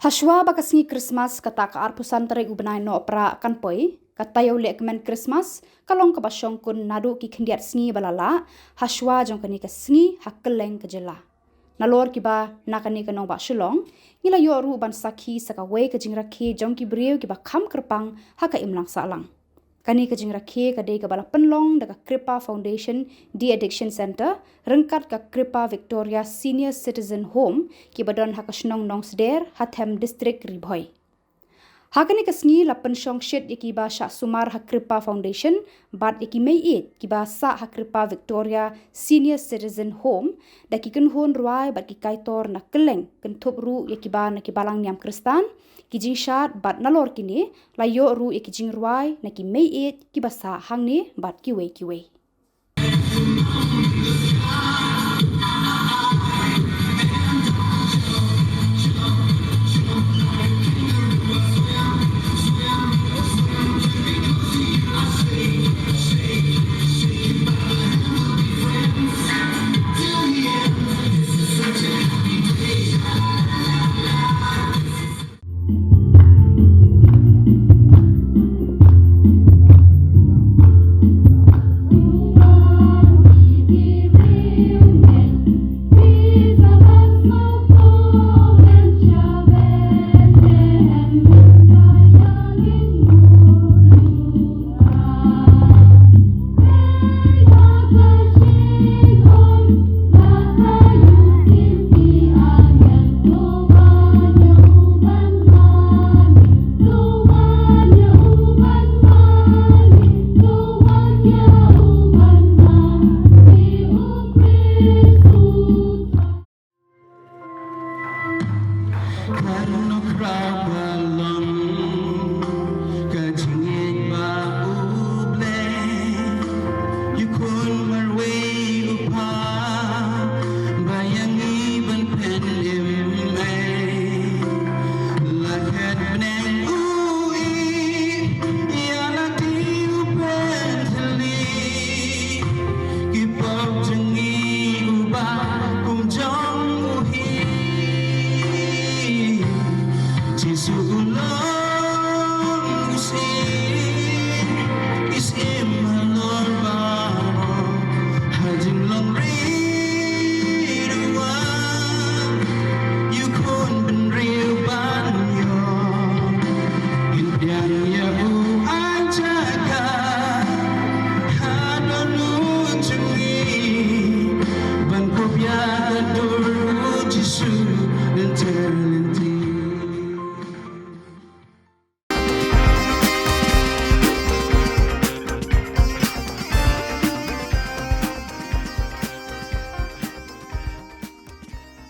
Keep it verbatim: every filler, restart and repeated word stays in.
Hashwa ba ka sngi Krismas kata ka arphew san tarik u bnai Nohprah kan poi, ka taïew lehkmen Krismas ka long kaba shongkun naduh ki khyndiat sngi ba la lah hashwa jong kane ka sngi ha kylleng ka jylla. Nalor kiba na kane ka nongbah Shillong, ngi la ïoh ruh ban sakhi sa kawei ka jingrakhe jong ki briew kiba kham kyrpang ha ka imlang sahlang. Kane ka jingrakhe ka dei kaba la pynlong da ka Kripa Foundation De-Addiction Centre ryngkat ka Kripa Victoria Senior Citizen Home kiba don ha ka shnong Nongsder ha Them District, Ri Bhoi. Ha kane ka sngi la pynshong shit ïa kiba shah sumar ha Kripa Foundation bad ïa ki mei ïeit kiba sah ha Kripa Victoria Senior Citizen Home da ki kynhun rwai bad ki kaitor na kylleng, kynthup ruh ïa kiba na ki balang niam Khristan, ki jingshad bad nalor kine la ïoh ruh ïa ki jingrwai na ki mei ïeit kiba sah hangne bad kiwei kiwei. Ka nukra ba long ka jingngeit ba U Blei, ïa khun marwei u kpa ba ïa ngi ban pynim ei. La khet bneng u ïeit ïa lade u pynthylli ki pop jong ngi uba kum jong u hi. Jisu u long u syiem, u syiem halor baroh. Ha jinglong ri ruh ïa u khun bynriew ban ïoh. Ngin pdiang ïa u ai jaka ha dohnud jong ngi ban kup ïa